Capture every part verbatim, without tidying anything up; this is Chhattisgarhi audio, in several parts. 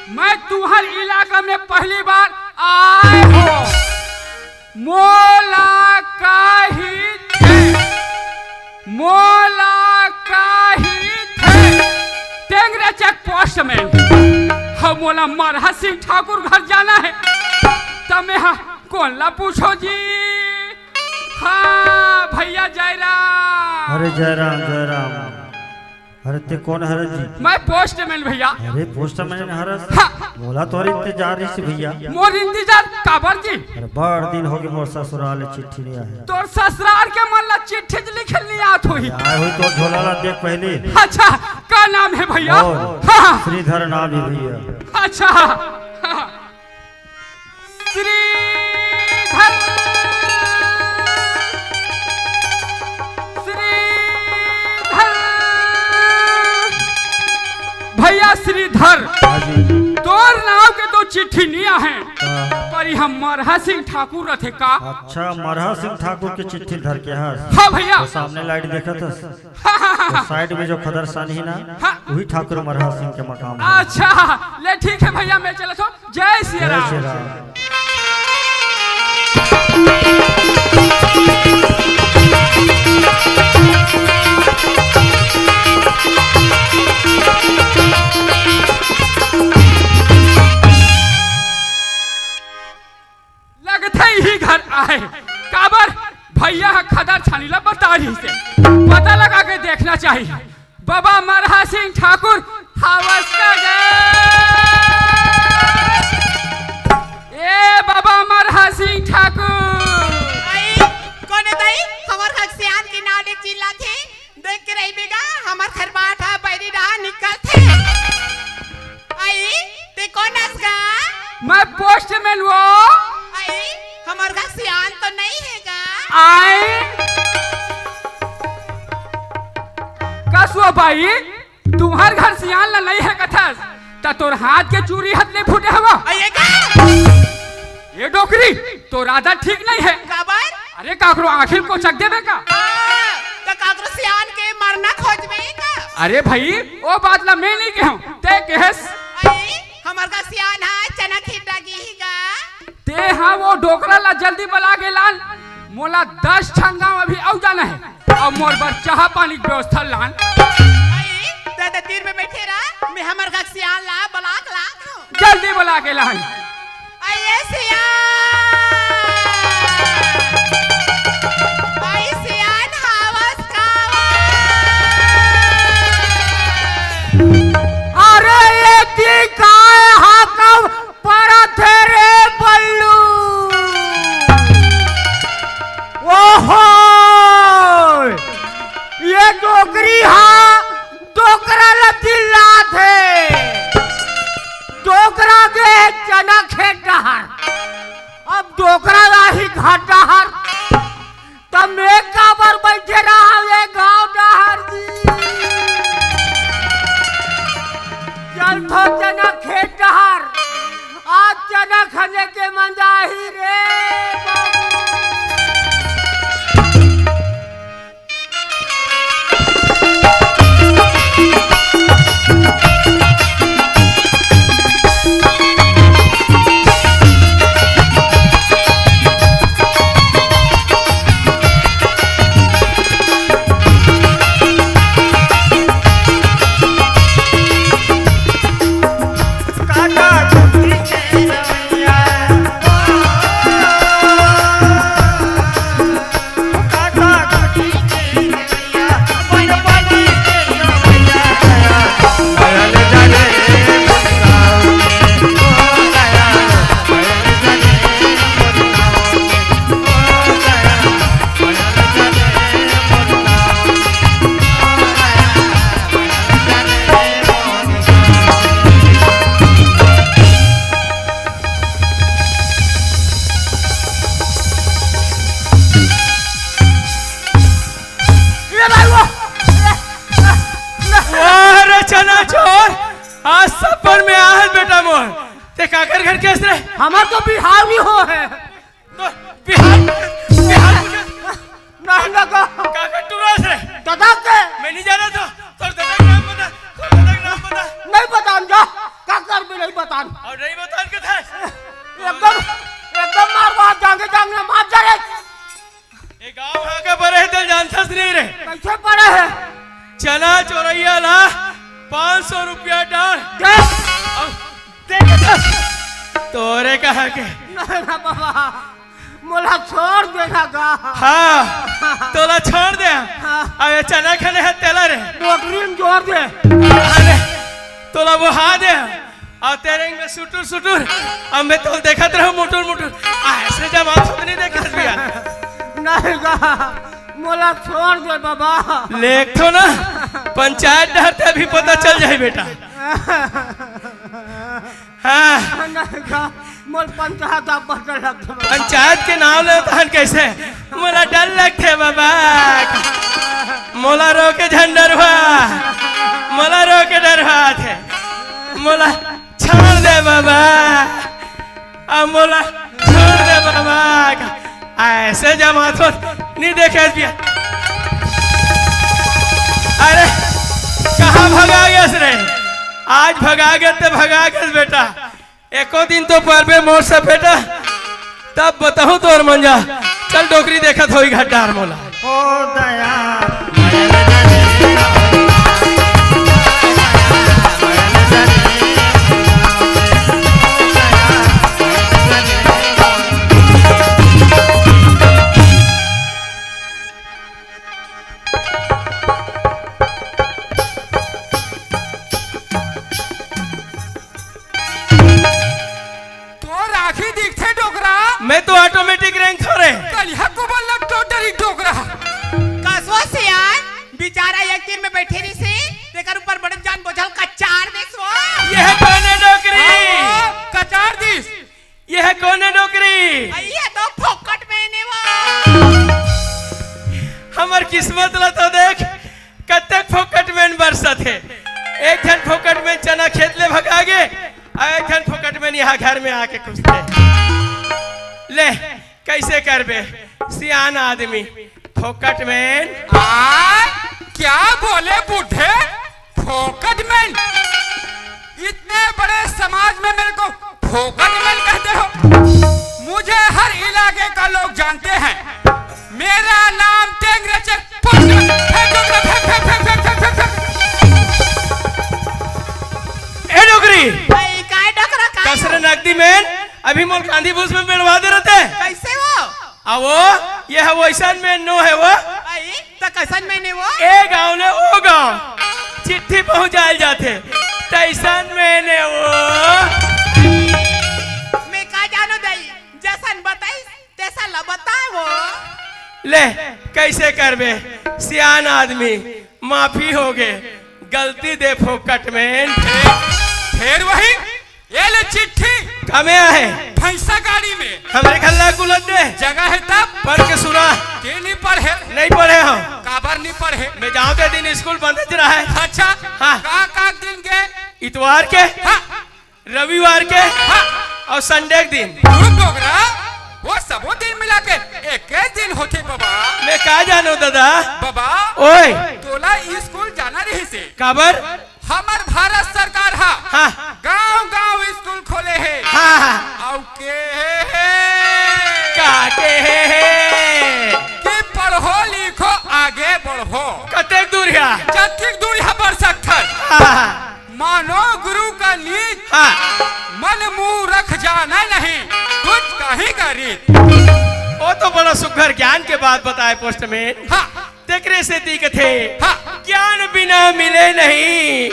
मैं तुहर इलाका में पहली बार आए हो। मोला कहिथे, मोला कहिथे, टेंगरा चेक पोस्टमैन। हाँ, मोला मरहा सिंह ठाकुर घर जाना हे, त मैं हा कोन ला पूछों जी? हाँ भैया, जय राम। अरे जय राम, जय राम। अरे ते कोन हरस जी? मैं पोस्टमैन भैया। अरे पोस्टमैन हरस? हाँ। मोला तोर इंतजार रहिस भैया। मोर इंतजार काबर जी? अरे बड़ दिन होगे मोर ससुराल ले चिट्ठी नइ आए। तोर ससुराल के मन ला चिट्ठी लिखे नइ आत होही। आए होही तोर झोला ला देख पहली। अच्छा, का नाम हे भैया? मोर हाँ। श्रीधर नाम हे भैया। अच्छा, हाँ। श्रीधर, श्रीधर, भैया श्रीधर, हाँ जी। तोर नाव के तो चिट्ठी नइ आहे, हाँ। पर इहाँ मरहा सिंह ठाकुर रथे का? अच्छा, मरहा सिंह ठाकुर के चिट्ठी धर के हस? हाँ भैया। त सामने लाइट देखत हस? हाँ, हाँ, हाँ, त हाँ। साइड में जो खदरसानी हे ना, हाँ। उही ठाकुर मरहा सिंह के मकान हे। अच्छा, ले ठीक हे भैया, मैं चलत हों। जय श्री राम। लगथे इही घर आहे। काबर? भैया ह खदरसानी ला बता रहिसे। पता लगा के देखना चाही। बाबा मरहा सिंह ठाकुर हवस का गे? ए बाबा मरहा सिंह ठाकुर। आई, कोन ए दाई? हमर घर सियान के नाव ले चिल्लाथे। देख के रहिबे गा, हमर खरबाट ह बैरी डहा निकलथे। आई, ते कोन अस गा? मैं पोस्टमैन वो। आई, हमर घर सियान तो नइ हे गा। आई, कस वो बाई, तुंहर घर सियान ला नइ हे कथस, त तोर हाथ के चूरी हत नइ फूटे हवा। अये का? ए डोकरी, तोर आदत ठीक नइ हे। काबर? अरे काकरो आँखी ल कोचक देबे का? हाँ, त काकरो सियान के मरना खोजबे का? अरे भई, ओ बात ला मैं नइ केहेंव, ते केहेस। अई, हमर घर सियान ह चना खेत डागी ही गा। ते हा वो डोकरा ला जल्दी बला के लान, मोला दस ठन गाँव अभी अउ जाना हे, अउ मोर बर चाहा पानी के व्यवस्था लान। अई, ते, ते तीर में बइठे रह, मैं हमर घर सियान ला बला के लात हँव। जल्दी बला के लान। अये सियान, अई सियान हावस कावा। अरे ये ती काय हाकम परत हे रे बल्लू। ओहो, ये डोकरी हा डोकरा ल चिल्लात हे। डोकरा गे चना खेत डहर, अब डोकरा जाही घर डहर। त मैं काबर बइठे रहँव ए गाँव डहर जी? चलथों चना खेत डहर, आज चना खने के मजा आही रे बाबू। ये भाई वो। वाह रे चना चोर, आज सपन में आहस बेटा मोर। ते काकर घर के अस रे? हमर तो बिहाव नइ होहे। तो बिहाव, बिहाव नहीं लगा। काकर टूरा अस रे? दादा के। मैं नइ जानत हँव। तोर दादा के नाम बता, तोर दादा के नाम बता। नइ बतान जा, काकर भी नइ बतान। तोरे कहा के? नहीं ना बाबा, मोला छोड़ देना गा। हाँ, तोला छोड़ दे। हाँ। अब ये चना खने हे तेला रे। डोकरी में जोर दे। अरे, तोला वो हा दे। अउ तेरे में सुटुर सुटुर, अब मैं तो देखत रहूं मुटुर मुटुर। आ, ऐसे जमात तो नहीं देखत भैया। नहीं गा, मोला छोड़ दे बाबा। लेख तो ना, पंचायत डहर ते अभी पता चल जाए बेटा। हाँ। नहीं गा, मोर पंचायत आप बदल लगथे बाबा। पंचायत के नाम ले तहन कैसे? मोला डर लगथे बाबा। मोला रोके झन डरवा। मोला रोके डरवा थे। मोला छोड़ दे बाबा, अब मोला छोड़ दे बाबा। ऐसे जमात हो नहीं देखे भैया। अरे, कहाँ भगा गयस रे? आज भगा गए तो भगा गए बेटा। एको दिन तो परबे मोर से बेटा, तब बताहूं तोर मंजा। चल डोकरी देखत होई घाट डार मोला। ओ दया। तोर आँखी दिखथे डोकरा। मैं तो automatic rank हरे। कलिहा को बल्ला टोटरी डोकरा। कसवा सियान, बेचारा एक तीर में बैठे रहिसे, तेकर ऊपर बड़े जान बोझल कचार देस वो। ये है कोने डोकरी? हाँ, कचार दिस। ये है कोने डोकरी? ये तो फोकट में ने वो। हमर किस्मत ला तो देख, कतेक फोकट में बरसत हे। एक झन फोकट में चना खेत ले भगा गे, अउ एक झन फोकट में यहाँ घर में आके घुसथे। ले, कैसे करबे? सियान आदमी, फोकट में। आ, क्या बोले बूढ़े? फोकट में? इतने बड़े समाज में मेरे को फोकट में कहते हो? मुझे हर इलाके का लोग जानते हैं। मेरा नाम टेंगरे चेक पोस्ट। फेंक, फेंक, फेंक। ए डोकरी। भाई, काय डोकरा, काय? कसरे नकदी में अभी मोर कांदी भूस में बेड़वा दे रहते। कैसे वो? आ वो, ये है वैसन में नो है वो। भाई, त कैसन में ने वो? ए गांव ले ओ गांव चिट्ठी पहुंचायल जाथे, तैसन में ने वो। मैं का जानो दाई, जैसन बताई तैसा ला बताए वो। ले, कैसे करबे? सियान आदमी, माफी हो गे, गलती दे फोकट में। फेर वही, ये ले चिट्ठी। कमे आहे? भैंसा गाड़ी में। हमरे घर ला गुलत दे। जगह है तब। पढ़ के सुना। के नहीं पढ़े? नहीं पढ़े हम। काबर नहीं पढ़े? मैं जाऊं ते दिन स्कूल बंद च रहा है। अच्छा। हाँ। का, का दिन के? इतवार के। हाँ। रविवार के। हाँ। अउ संडे के दिन। तू डोकरा, वो सबो दिन मिला के एक दिन होथे बाबा। मैं का जानो दादा? बाबा, ओए। तोला स्कूल जाना रहिसे। काबर? हमर भारत सरकार हा हाँ। गांव-गांव स्कूल खोले हे। हाँ, हाँ। अउ के हे? का के हे? कि पढ़ो लिखो आगे बढ़ो। कतेक दूर हे? जतिक दूर हे बढ़ सकथन। हाँ, हाँ। मानो गुरु का नीच, हाँ। मन मूरख जाना नहीं, कुछ कहीं का रीत। वो तो बड़ा सुघर ज्ञान के बात बताए पोस्टमैन। हाँ। तेकरे सेती कथे, हाँ। ज्ञान बिना मिले नहीं,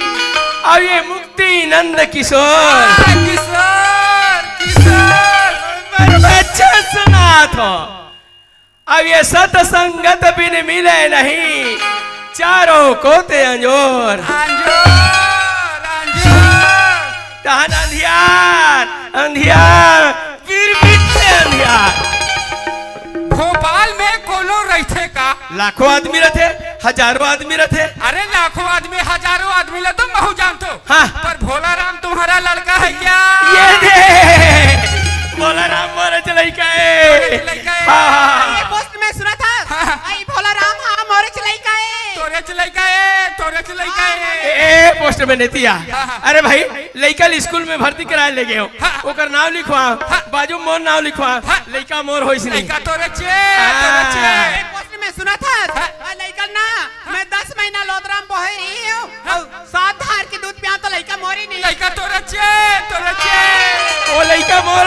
अउ ये मुक्ति नंद किशोर। हाँ, किशोर, किशोर। मैं बच्चा सुनात हो। अब ये सत संगत बिन मिले नहीं, चारों को ते अंजोर। अंजोर, अंजोर। तहन अंधियार, अंधियार, फिर बिट्टे अंधियार। भोपाल में कोनो रहिथे का? लाखों आदमी रहिथे, हजारों आदमी रहिथे। अरे लाखों आदमी, हजारों आदमी ला तो महू जानथों। हाँ। पर भोला राम तुम्हारा लड़का है क्या? ये दे। भोला राम मोरे च लइका हे। मोरे च लइका हे। हाँ, हाँ, हाँ। ये पोस्ट में सुना था। हाँ। आई भोला राम, हाँ, मोरे च लइका हे। तोरे च लइका हे, तोरे च लइका हे। ए, ए, पोस्ट में नेतिया। हाँ, हाँ। अरे भाई, लइका ल स्कूल में भर्ती कराए ले गे हो। हाँ। ओकर नाम लिखवा। हाँ। बाजू मोर नाम लिखवा। हाँ। लइका मोर होइस नहीं। लइका तोरे च हे, हाँ। तोरे च हे। ए, पोस्ट में सुना था। हाँ। आ, लइका ना, मैं दस महीना लोदरा म बोहे रहे हो। हाँ। अउ सात धार के दूध पिया तो लइका मोरे नहीं। लइका तोरे च हे, तोरे च हे। ओ लइका मोर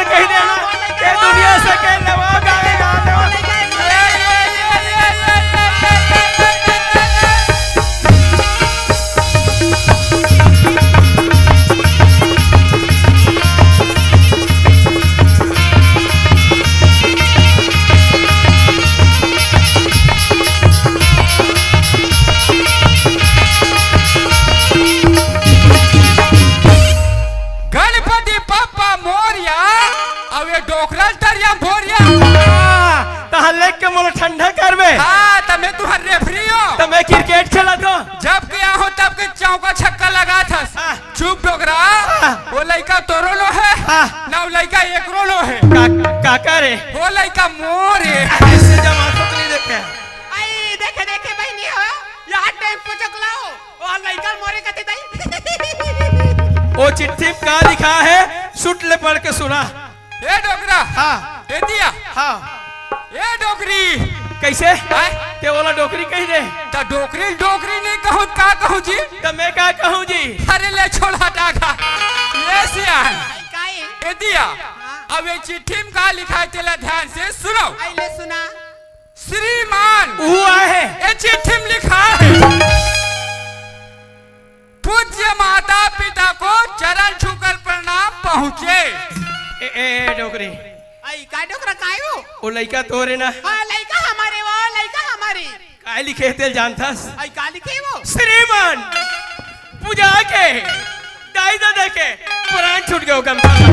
चला तो। जब के आहो तब के चौका छक्का लगाथस। हाँ। चुप डोकरा। हाँ। वो लइका तोरो नो हे, हाँ। ना वो लइका एकरो नो हे। का, काकर हे? वो लइका मोर हे। ऐसे जमाना तो नहीं देखे। आई, देखे, देखे बहिनी हो, यहाँ टेम्पो चकलाओ, वो लइका मोरे कथे दाई। वो चिट्ठी में का लिखा हे, सुट ले पढ़ के सुना। ए डोकरा। हाँ। ए दिया। हाँ। ए डोकरी। कइसे? हैं? ते ओला डोकरी कहि दे। त डोकरी, डोकरी नहीं कहूँ, का कहूँ जी? त मैं का कहूँ जी? अरे ले छोड़ हटा का। ये सियान। काई? ए दिया। हाँ। अब ये चिट्ठी में का लिखा हे तेला ध्यान से सुनो। आई ले सुना। श्रीमान। वो आहे। ये चिट्ठी में लिखा हे। पूज्य माता पिता को चरण छूकर प्रणाम पहुँचे। ए, ए, ए, डोकरी। आई, का डोकरा काय हो? वो लइका तोरे ना। हाँ, लइका हमारे, वो लइका हमारे। काय लिखे हे तेला जानथस? आई, का लिखे वो? श्रीमान, पूजा के, दाई ददा के, प्राण छूट गे वो गमछा ला।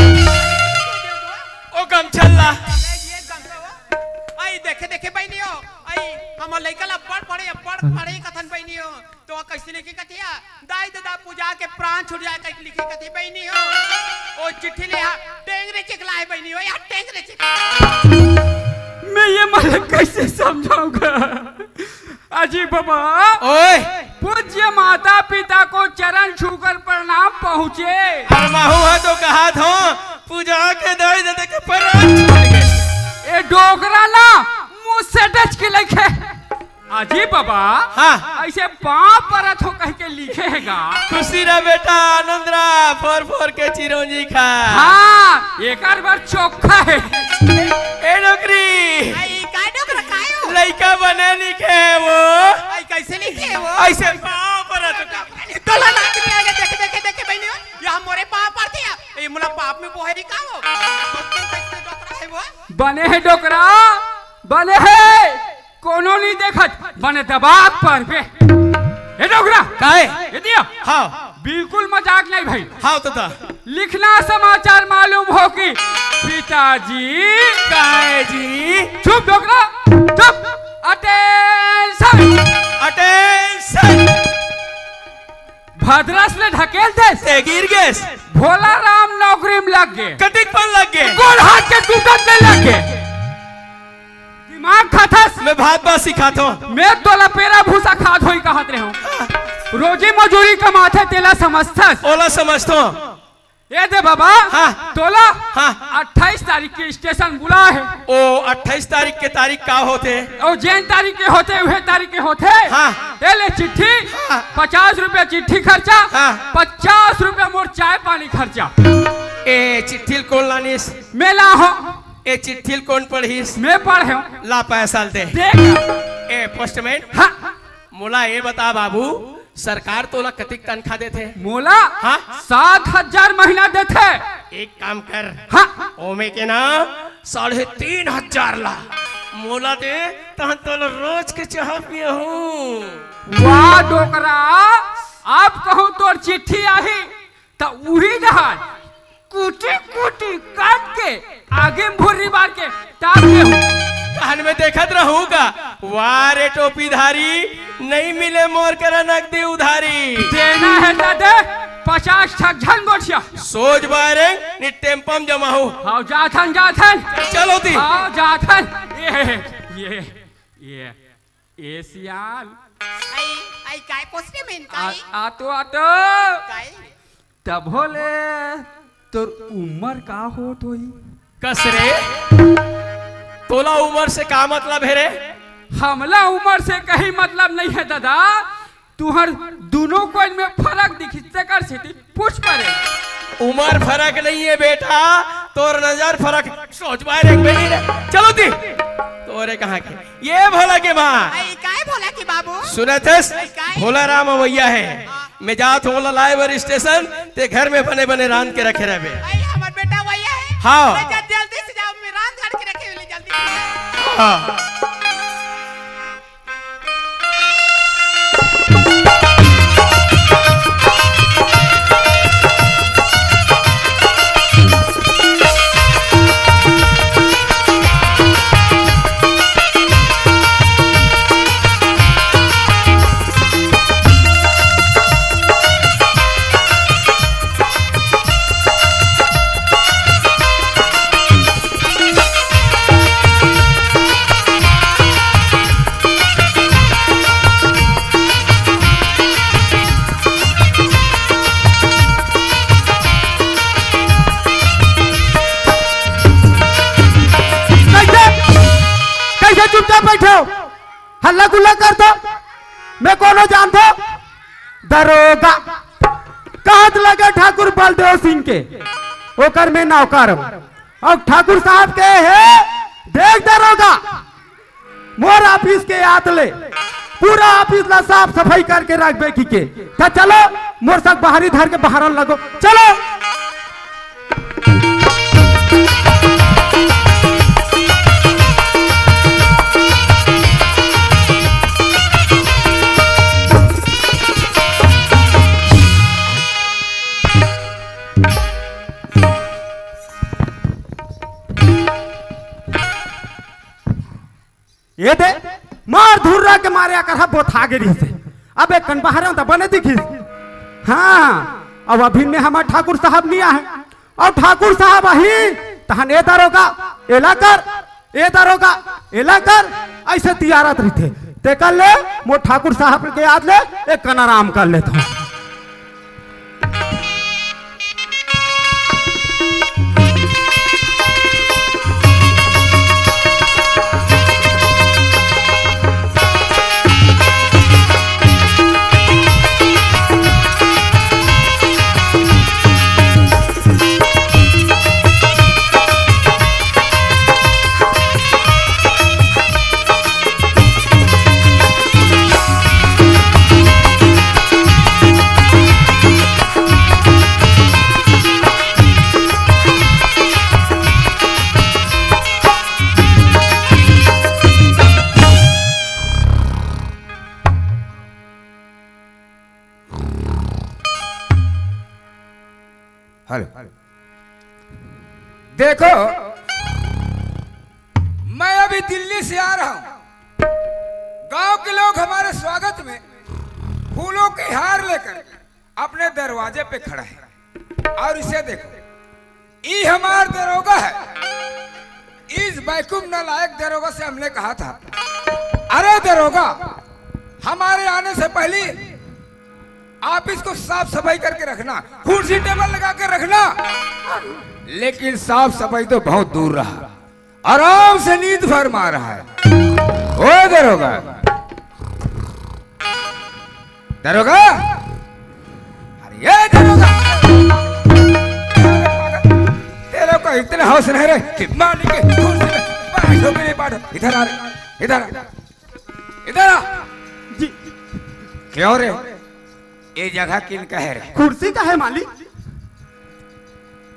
वो गमछा ला। ये गमछा वो? आई, देखे, देखे बहिनी हो। आई, हमर लइका ला अब्बड़ पढ़े, अब्बड़ पढ़े कथन बहिनी हो। तो कइसे लिखे कथे या? दाई ददा पूजा के प्राण छूट जाए कहिके लिखे कथे बहिनी हो। ओ चिट्ठी ले हा, टेंगरे चिखला हे बहिनी हो, या टेंगरे चिखला। मैं ये मन कइसे समझाऊंगा? अजी बाबा। ओए। पूज्य माता पिता को चरण छूकर प्रणाम पहुँचे। अरे महू हा तो कहाथों, पूजा के दाई ददा के प्राण छूट गे। ए डोकरा ना, मुँह से डच के लिखे। अजी बाबा, हाँ। अइसे पाँव परत हों कहिके लिखे हे गा। खुशी रह बेटा, आनंद रह, फोर फोर के चिरौंजी खा। हाँ, एकर बर चोखा हे। ए डोकरी। आई, का डोकरा काय हो? लइका बने लिखे हे वो। आई, कइसे लिखे हे वो? अइसे पाँव परत हों। तोला लाज नहीं आगे, देखे, देखे, देखे बहिनी हो, यहाँ मोरे पाँव परथे या। ए, मोला पाप में बोहरी का हो? कइसे डोकरा हे वो? बने हे डोकरा, बने हे। कोनो नहीं देखत, बने दबा पर बे। ए डोकरा। काय? ए दिया। हाँ। बिल्कुल मजाक नहीं भाई। हाँ तो ता। लिखना समाचार मालूम हो कि पिताजी। काय जी? चुप डोकरा, चुप। Attention। Attention। भद्रस ले ढकेल देस। ते गिर गेस। भोला राम नौकरी में लग गे। कतिक पन लग गे? गोड़ हाथ के टूटत ले लग गे। दिमाग खाथस। मैं भात भात सिखाथों। मैं तोला पेरा भूसा खात होई कहत रहे हूँ। रोजी मजूरी कमाथे तेला समझथस। ओला समझथों। ए दे बाबा। हाँ। तोला। हाँ। अट्ठाईस तारीख के स्टेशन बुला हे। ओ अट्ठाईस तारीख के तारीख का होथे? ओ जेन तारीख के होथे, उहे तारीख के होथे। हाँ। ए ले चिट्ठी। हाँ। पचास रुपया चिट्ठी खर्चा। हाँ। पचास रुपया मोर चाय पानी खर्चा। ए चिट्ठी ल कोन लानिस? मैं ला हो। ए चिट्ठी ल कोन पढ़िस? मैं पढ़े हूँ। ला पैसा ल दे। देख। ए पोस्टमैन। हाँ। मोला ए बता बाबू, सरकार तोला कतिक तनखा देथे? मोला हाँ? सात हजार महीना देथे। एक काम कर। हाँ। ओमे के ना साढ़े तीन हजार ला मोला दे, तहन तोला रोज के चाह पियाहूँ। वाह डोकरा, अब कहूँ तोर चिट्ठी आही, त उही डहर कुटी कुटी काट के आगी में भुर्री बार के ताप देहूं। तहन मैं देखत रहूं का? वाह रे टोपीधारी, नहीं मिले मोर करा नकदी उधारी। देना हे त दे पचास ठक झन गोठिया। सोझ बायरेंग नी टेम्पम जमाहू। हाव जाथन, जाथन। चलो ती। हाव जाथन। ये, ये, ये, ये सियान। आई, आई काय पोस्टमैन आ, काय? आ तो, आ तो। काय? तभो ले तोर उमर का होत होही? कस रे, तोला उमर से का मतलब हे रे? हमला उमर से कहीं मतलब नहीं है दादा, तुहर दुनों कोई में फरक दिखी, तेकर सेती पूछ परे। उमर फरक नहीं है बेटा, तोर नजर फरक। सोझ बायरेंग बे नहीं रे। चलो ती, तोरे कहाँ के? ये भोला के माँ। आई, काय भोला के बाबू? सुनत हस? आई, काय? भोला राम अवैया हे। हाँ। मैं जात हूँ ओला लाए बर स्टेशन, ते घर में बने बने रांध के रखे रहबे। आई, हमर बेटा अवैया हे। हाँ। ले जा, जल्दी से जाओ, मैं रांध धर के रखे हूँ, ले जल्दी से। हाँ। बैठो, हल्ला गुल्ला कर दो। मैं कोनो जानथों? दरोगा। कहत लगे ठाकुर बलदेव सिंह के, ओकर में नौकर हूँ। अब ठाकुर साहब के हे, देख दरोगा, मोर ऑफिस के आत ले पूरा ऑफिस ला साफ सफाई करके रखबे किके। त चलो, मोर संग बहारी धर के बहारन लगो। चलो। ये दे, मार धुर्रा के मारे अकरहा बोथा गे रहिसे। अब एक कन बहारे त बने दिखिस। हाँ, अब अभी में हमर ठाकुर साहब नइ आहे। अउ ठाकुर साहब आही, तहन ए दरोगा, एला कर, ए दरोगा, एला कर, अइसे तियारत रहिथे। तेकर ले मोर ठाकुर साहब के आत ले एक कन आराम कर लेथों। हेलो। देखो, मैं अभी दिल्ली से आ रहा हूं। गांव के लोग हमारे स्वागत में फूलों के हार लेकर अपने दरवाजे पे खड़ा है। और इसे देखो, ई हमार दरोगा है। इस बैकूफ नालायक दरोगा से हमने कहा था, "अरे दरोगा, हमारे आने से पहले ऑफिस को साफ सफाई करके रखना, कुर्सी टेबल लगा के रखना।" लेकिन साफ सफाई तो बहुत दूर रहा, आराम से नींद फरमा रहा है। ओ दरोगा, दरोगा, अरे ये दरोगा, तेरे को इतना होश नहीं रे कि मालिक के कुर्सी पे बैठो कि नहीं बैठो? इधर आ रे, इधर आ, इधर आ। जी। क्यों रे, ये जगह किन का है रे? कुर्सी का है मालिक।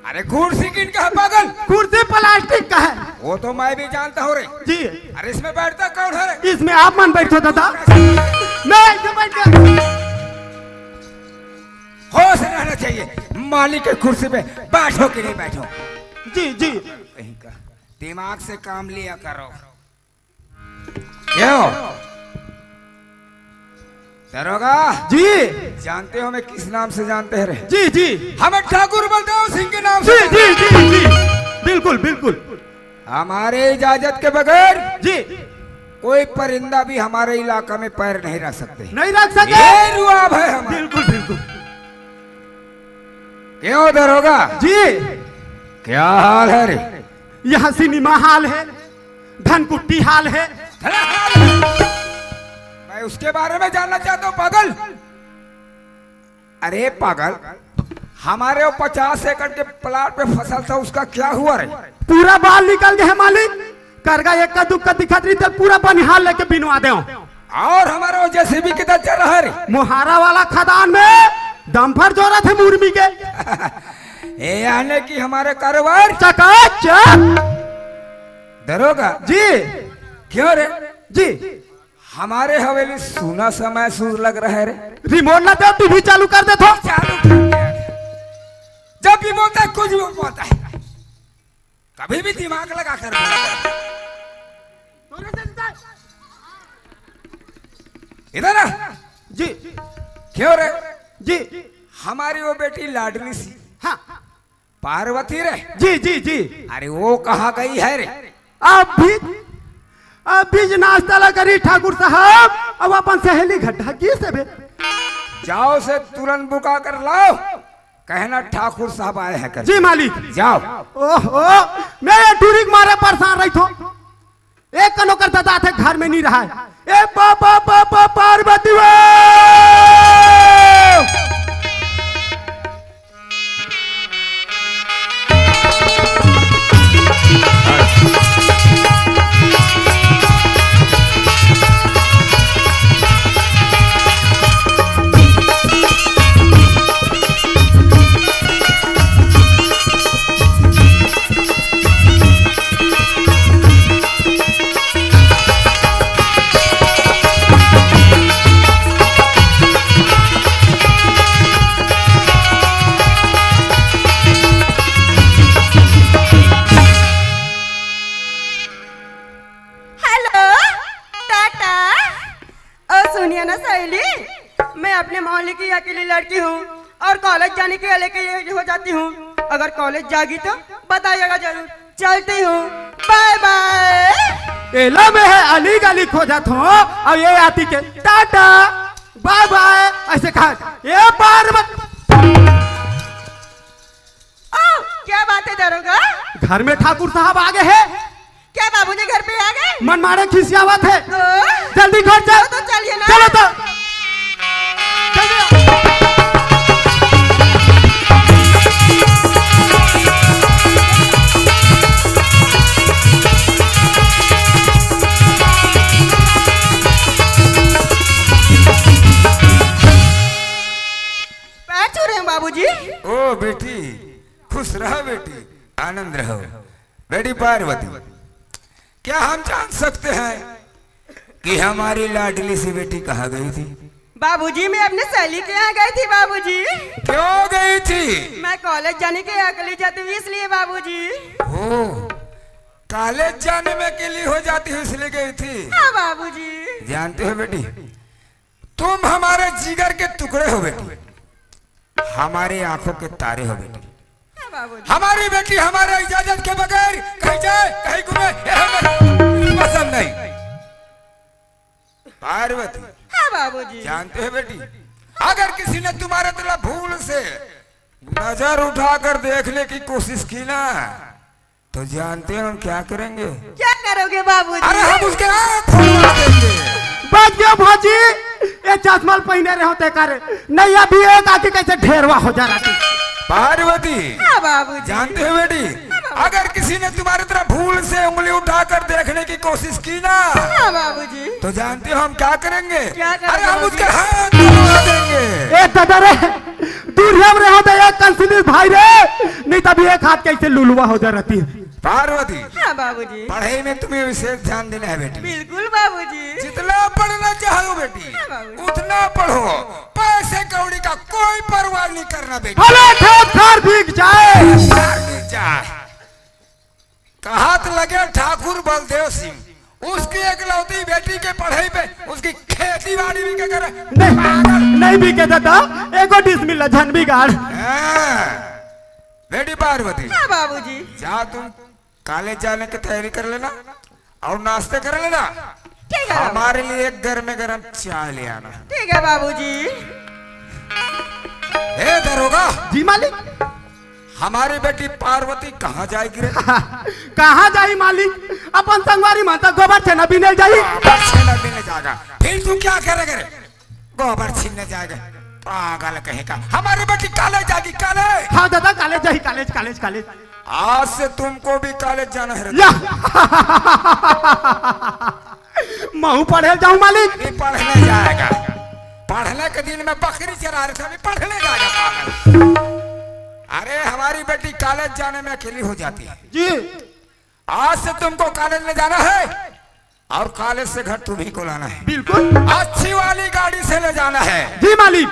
अरे कुर्सी किन का है पागल? कुर्सी प्लास्टिक का है। वो तो मैं भी जानता हूँ रे। जी। अरे इसमें बैठता कौन है रे? इसमें आप मन बैठो दादा। मैं ऐसे बैठ गया। होश रहना चाहिए, मालिक के कुर्सी पे बैठो कि नहीं बैठो। जी जी। कहीं का दिमाग से काम लिया करो। क्यों दरोगा? जी। जानते हो मैं किस नाम से जानते हैं रे? जी जी। हमें ठाकुर बलदेव सिंह के नाम से जी जी जी जी। बिल्कुल बिल्कुल। हमारे इजाजत के बगैर जी। कोई परिंदा भी हमारे इलाका में पैर नहीं रख सकते। नहीं रख सके। ये रुआब है हमारा। बिल्कुल बिल्कुल। क्यों दरोगा? जी। क्या हाल है रे? यहाँ सिनेमा हाल है, धनकुट्टी हाल है। मैं उसके बारे में जानना चाहता हूँ पागल। अरे पागल, हमारे वो पचास एकड़ के प्लाट पे फसल था, उसका क्या हुआ रे? पूरा बाल निकल गए हैं मालिक। करगा एक का दुख का दिखत रही तो पूरा बनिहार लेके बिनवा दे। और हमारे वो जेसीबी किधर चल रहा है रे? मोहारा वाला खदान में डंपर जोरत हे मुर्मी के। ए, यानी कि हमारे कारोबार चकाचक। दरोगा जी। क्यों रे? जी। हमारे हवेली सुना सा महसूस लग रहा है रे। रिमोट ना दे, टीवी चालू कर दे तो। चालू कर दे। जब भी बोलता है, कुछ भी बोलता है, कभी भी दिमाग लगा कर बोलता है। इधर आ। जी। क्यों रे? जी। हमारी वो बेटी लाडली सी हाँ। पार्वती रे। जी जी जी। अरे वो कहाँ गई है रे? अभी, अभी ज नाश्ता ला करी ठाकुर साहब, अब अपन सहेली घड्डा की से बे। जाओ से तुरंत बुका कर लाओ, कहना ठाकुर साहब आए हैं कर। जी मालिक। जाओ। ओहो, मैं ये टूरी के मारे परेशान रही थो। एक कन ओकर ददा आथे, घर में नहीं रहा है। ए बा, बा, बा, बा, पार्वती वो! हेलो, टाटा। ओ सुनिए ना सहेली, मैं अपने मोहल्ले की अकेली लड़की हूँ और कॉलेज जाने के लिए लेके ये हो जाती हूँ। अगर कॉलेज जागी तो बताइएगा जरूर। चलती हूँ, बाय बाय। एला मैं है अली गली खोजत हूँ और ये आती के टाटा बाय बाय ऐसे कहा। ये पार्वती। ओ, क्या बात है दरोगा? घर में ठाकुर साहब आ गए हैं। क्या बाबूजी घर पे आ गए? मन मारे खिसियावत है। ओ, जल्दी घर चल। तो चलिए ना। चलो तो। जल्दी। पैर छू रहे हैं बाबूजी। ओ बेटी, खुश रहो बेटी, आनंद रहो। बेटी पार्वती, क्या हम जान सकते हैं कि हमारी लाडली सी बेटी कहाँ गई थी? बाबूजी, मैं अपने सहेली के यहाँ गई थी बाबूजी। क्यों गई थी? मैं कॉलेज जाने के अकेली जाती हूँ इसलिए बाबूजी। ओ, कॉलेज जाने में अकेली हो जाती हो इसलिए गई थी? हाँ बाबूजी। जानते हो बेटी, तुम हमारे जिगर के टुकड़े हो बेटी, हमारी आंखों के तारे हो बेटी। हाँ बाबूजी। हमारी बेटी हमारे इजाजत के बगैर कहीं जाए, कहीं घूमे, ये हमें पसंद नहीं। पार्वती, हाँ बाबूजी। जानते हो बेटी, अगर किसी ने तुम्हारे तरफ भूल से नजर उठाकर देखने की कोशिश की ना, तो जानते हो हम क्या करेंगे? क्या करोगे बाबूजी? अरे हम उसके आँख फोड़वा देंगे। बच गयो भौजी, ये चश्मा पहने रहे होते करे, नहीं अभी एक आँखी कैसे ढेरवा हो जा रहा थी। पार्वती, हाँ बाबूजी। जानते हो बेटी, हाँ बाबूजी। अगर किसी ने तुम्हारी तरफ भूल से उंगली उठाकर देखने की कोशिश की ना, हाँ बाबूजी। तो जानते हो हम क्या करेंगे? क्या करोगे अरे हम बाबूजी? उसके हाथ तोड़वा देंगे। ए दादा रे, दूर हम रहे होते एक कंसिली भाई रे, नहीं तभी एक हाथ कैसे लुलुआ हो जा रहती है। पार्वती, हाँ बाबूजी। पढ़ाई में तुम्हें विशेष ध्यान देना है बेटी। बिल्कुल बाबूजी। जितना पढ़ना चाहो बेटी, हाँ बाबूजी। उतना पढ़ो। पैसे कौड़ी का कोई परवाह नहीं करना बेटी। भले खेत खार भीग जाए। खार भीग जाए। कहात लगे ठाकुर बलदेव सिंह, उसकी एकलौती बेटी के पढ़ाई पे उसकी खेती बाड़ी भी क्या करे? नहीं, नहीं बिके दादा, एको डिसमिल ला झन बिगाड़। हाँ। बेटी पार्वती, हाँ बाबूजी। जा तुम कॉलेज जाने की तैयारी कर लेना और नाश्ते कर लेना। ठीक है बाबू। हमारे लिए एक गर्मे गर्म चाय ले आना। ठीक है बाबूजी। ए दरोगा, जी मालिक। हमारी बेटी पार्वती कहाँ जाएगी रे? कहाँ जाई मालिक? अपन संगवारी मन तो गोबर छेना बीने जाई। गोबर छेना बीने जाएगा। फिर तू क्या करेगा रे? गोबर छीनने जाएगा। पागल कहीं का। हमारी बेटी कॉलेज जाएगी, कॉलेज। हाँ दादा, कॉलेज जाई, कॉलेज, कॉलेज, कॉलेज। आज से तुमको भी कॉलेज जाना है रे। या। महू पढ़े जाऊं मालिक। अभी पढ़ने जाएगा। पढ़ने के दिन में बकरी चरा रहे थे, अभी पढ़ने जाएगा पागल। अरे हमारी बेटी कॉलेज जाने में अकेली हो जाती है। जी। आज से तुमको कॉलेज ले जाना है और कॉलेज से घर तुम्ही को लाना है। बिल्कुल। अच्छी वाली गाड़ी से ले जाना है। जी मालिक।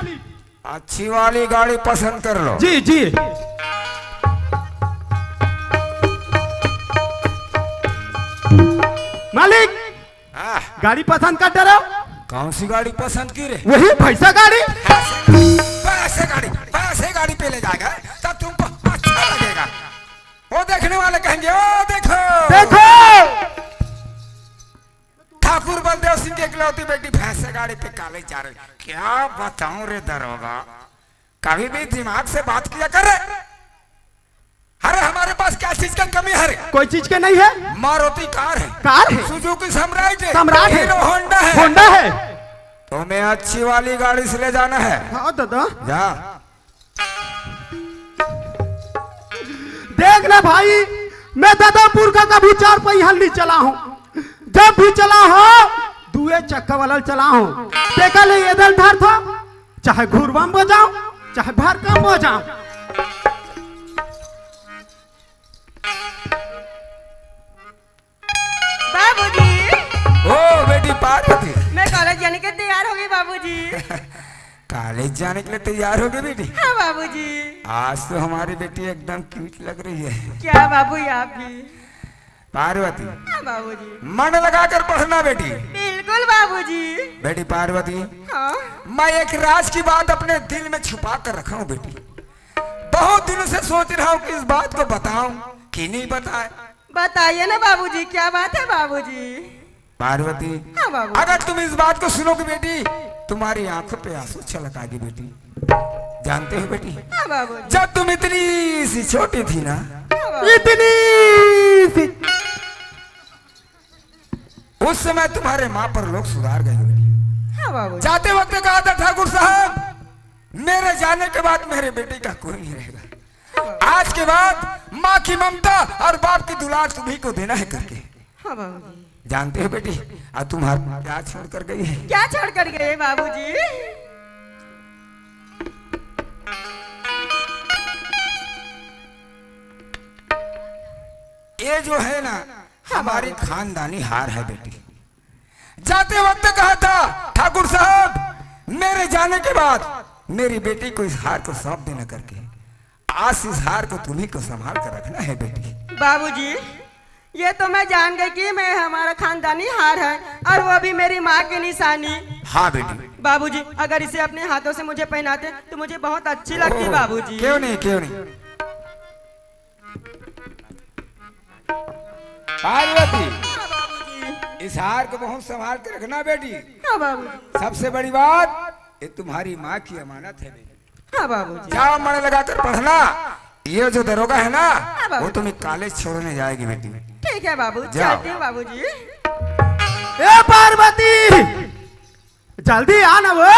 अच्छी वाली गाड़ी पसंद कर लो। जी जी। मालिक, हाँ। गाड़ी पसंद कर दे रहे हो? कौन सी गाड़ी पसंद की रे? वही भैंसा गाड़ी। पैसे, पैसे गाड़ी, पैसे गाड़ी पे ले जाएगा तब तुमको अच्छा लगेगा। वो देखने वाले कहेंगे, "ओ देखो, देखो।" ठाकुर बलदेव सिंह की इकलौती बेटी भैंसे गाड़ी पे कॉलेज जा रही। क्या बताऊं रे दरोगा, कभी भी दिमाग से बात किया कर रे। अरे हमारे पास कैसी इसका कमी हरे। कोई चीज के नहीं है। मारुति कार है। कार है। सुजुकी सम्राट है। सम्राट है। हीरो होंडा है। होंडा है। तुम्हें अच्छी वाली गाड़ी से ले जाना है। हाँ दादा। जा। देख ना भाई, मैं ददमपुर का कभी चार पहिया नहीं चला हूँ। जब भी चला हूँ, दुए चक्का वाला चला हूँ। देखा ले, एदल धर था, चाहे घुरवा में बजाओ, चाहे भरका में बजाओ। बाबूजी। ओ बेटी पार्वती। मैं कॉलेज जाने के तैयार हो गई बाबूजी। कॉलेज जाने के लिए तैयार हो गई बेटी? हाँ बाबूजी। आज तो हमारी बेटी एकदम क्यूट लग रही है। क्या बाबू, ये आप भी? पार्वती। हाँ बाबूजी। मन लगाकर पढ़ना बेटी। बिल्कुल बाबूजी। बेटी पार्वती। हाँ। मैं एक राज की बात अपने दिल में छुपा कर रखा हूँ बेटी। बहुत दिनों से सोच रहा हूँ कि इस बात को बताऊं कि नहीं बताए। बताइए ना बाबूजी, क्या बात है बाबूजी? पार्वती। हाँ बाबू। अगर तुम इस बात को सुनोगे बेटी, तुम्हारी आंखों पे आंसू छलक आएगी बेटी। जानते हो बेटी, हाँ बाबूजी। जब तुम इतनी सी छोटी थी ना, हाँ बाबू। इतनी सी, उस समय तुम्हारे माँ पर लोग सुधार गए बेटी। हाँ बाबू। जाते वक्त कहा था ठाकुर साहब, मेरे जाने के बाद मेरे बेटे का कोई नहीं रहेगा। आज के बाद माँ की ममता और बाप की दुलार तुम्ही को देना है करके। हाँ बाबूजी। जानते हो बेटी, आज तुम्हारा क्या छोड़ कर गई है? क्या छोड़ कर गए बाबूजी? ये जो है ना, हाँ हमारी बाबूजी। खानदानी हार है बेटी। जाते वक्त कहा था ठाकुर साहब, मेरे जाने के बाद मेरी बेटी को इस हार को सौंप देना करके। आज इस हार को तुम्ही को संभाल कर रखना है बेटी। बाबूजी, ये तो मैं जान गई कि मैं, हमारा खानदानी हार है और वो भी मेरी माँ की निशानी। हाँ बेटी। बाबूजी, अगर इसे अपने हाथों से मुझे पहनाते तो मुझे बहुत अच्छी लगती ओह, बाबूजी। क्यों नहीं, क्यों नहीं। पार्वती, हाँ बाबूजी। इस हार को बहुत संभाल के रखना बेटी। हाँ बाबूजी। सबसे बड़ी बात, ये तुम्हारी माँ की अमानत है बेटी। हाँ बाबूजी। जाओ मन लगाकर पढ़ना। ये जो दरोगा है ना, हाँ बाबूजी। वो तुम्हें कॉलेज छोड़ने जाएगी बेटी। ठीक है बाबू, जाओ। चलती हूँ बाबूजी। ए पार्वती, जल्दी आ ना वो।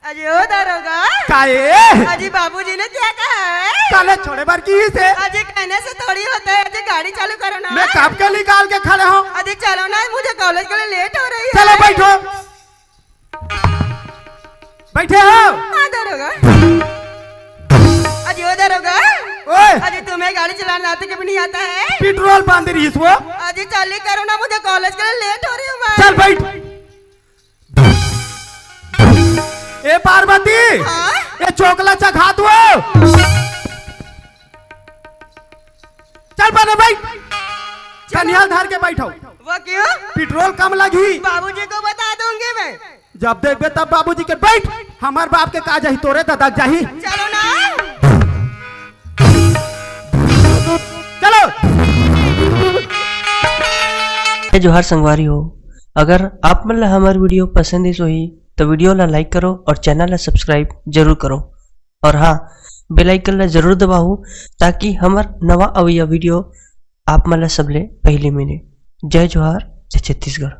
अजी ओ दरोगा। काहे? अजी बाबूजी ने क्या कहा है? कॉलेज छोड़े बर की से। अजी कहने से थोड़ी होता है, अजी गाड़ी चालू करो ना। मैं कब के निकाल के खड़े हूँ। अजी चलो ना, मुझे कॉलेज के लिए लेट हो रही है। चलो बैठो। बैठे हो? हाँ दरोगा। अजी ओ दरोगा। ओए। अजी तुम्हें गाड़ी चलाना आते कि भी नहीं आता है? पेट्रोल बांध रही है वो। अजी चालू करो ना, मुझे कॉलेज के लिए लेट हो रही हूँ मैं। चल बैठ। ए पार्वती, हाँ? ए चोकला चघात वो। चल बने बैठ। चलो। कनियाल धर के बैठो। वो क्यों? पेट्रोल कम लगी। बाबूजी को बता दूंगी मैं। जब देखबे तब बाबूजी के बैठ। हमार बाप के का जाही, तोरे दादा के जाही। चलो ना। चलो। जय जोहार संगवारी हो, अगर आप मन ला हमर वीडियो पसंद आइस होही तो वीडियो ला लाइक करो और चैनल ला सब्सक्राइब जरूर करो। और हाँ, बेल आइकन ला जरूर दबाओ ताकि हमर नवा अवइया वीडियो आप मन ला सबले पहले मिले। जय जोहार, जय छत्तीसगढ़।